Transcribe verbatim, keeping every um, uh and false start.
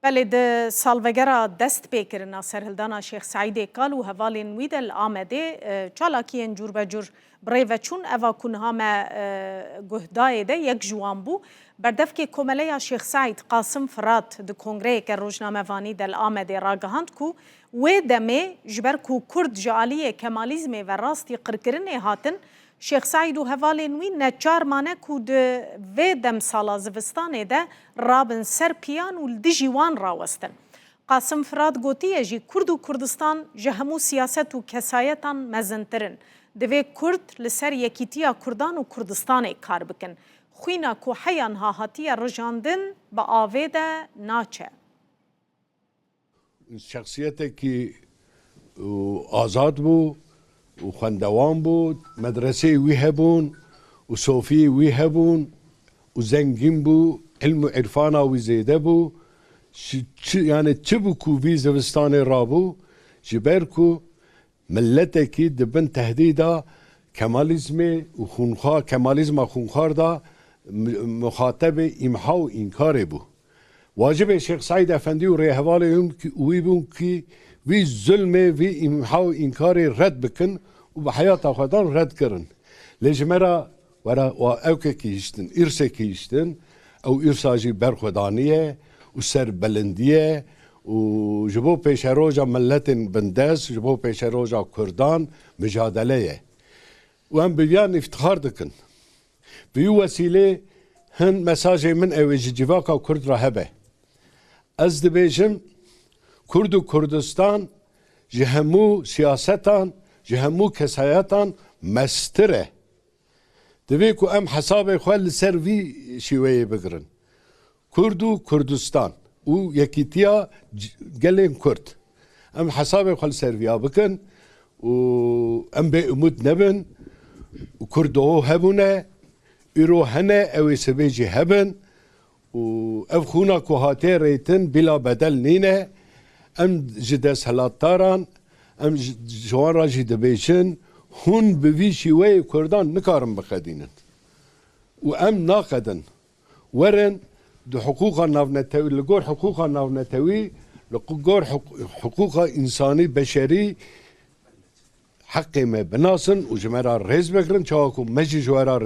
Belê, di salvegera destpêkirina serhildana Şêx Seîdê Kal û hevalên wî de li Amedê, e, çalakiyên cûrbecûr bi rê ve çûn. Eva ku niha me, e, guhdayê de yek ji wan bû. Berdevkê Komeleya Şêx Seîd Qasim Firat di kongreyeke rojnamevanî de li Amedê ragihand ku wê demê ji ber ku Kurd ji aliyê Kemalîzmê ve rastî qirkirinê hatin, Şêx Seîd û hevalên wî neçar mane ku di vê demsala zivistanê de rabin ser piyan û li dijî wan rawestin. Qasim Firat gotiye jî, Kurd û Kurdistan ji hemû siyaset û kesayetan mezintir in. Divê Kurd li ser yekîtiya Kurdan û Kurdistanê kar bikin. Xwîna ku heya niha hatiye rijandin bi avê de naçe. Şexsiyetekî û azad bû û xwendewan bû, medreseyê wî hebûn û sofiyê wî hebûn û zengîn bû, ilm û irfana wî zêde bû. Çi, çi, yani çi bû ku vî zivistanê rabû, ji ber ku miletekî di bin tehdîda Kemalizmê û xûnxar, Kemalizma xûnxar da mi-, muxatebê îmha û înkarê bû. Wacibê Şêx Seîd Efendî û rêhevalê hûn ki-, wî bûn kî vî zulmê, vî îmha û înkarê red bikin û bi heyata xwe dan red kirin. Lê ji me re were wa ewkekî hiştin, îrsekî hiştin, ew îrsa jî berxwedanî ye û serbilindî ye û ji bo pêşeroja miletên bindest, ji bo pêşeroja Kurdan micadele ye. Û em bi viyan îftixar dikin. Bi wî wesîlê hin mesajê min ew ê ji civaka Kurd re hebe. Ez dibêjim, Kurd û Kurdistan ji hemû siyasetan, ji hemû kesayetan mestir e. Divê ku em hesabê xwe li ser vî şîweyê bigirin. Kurd û Kurdistan û yekîtiya c-, gelên Kurd. Em hesabê xwe li ser viya bikin û em bêumûd nebin. Û Kurdo hebûne, îro hene, ew ê sibê jî hebin. Û ev xûna ku hatiye rêtin bila bedel nîne. Em ji desthilatdaran, em ji, ji wan re jî dibêjin, hûn bi vî şîweyê Kurdan nikarin biqedînin. Û em naqedin. Werin di hiqûqa navnetewî, li gor hiqûqa navnetewî, li gor hiq-, hiqûqa însanî, beşerî heqê me binasin û ji me re rêz bigirin, çawa ku me jî ji we re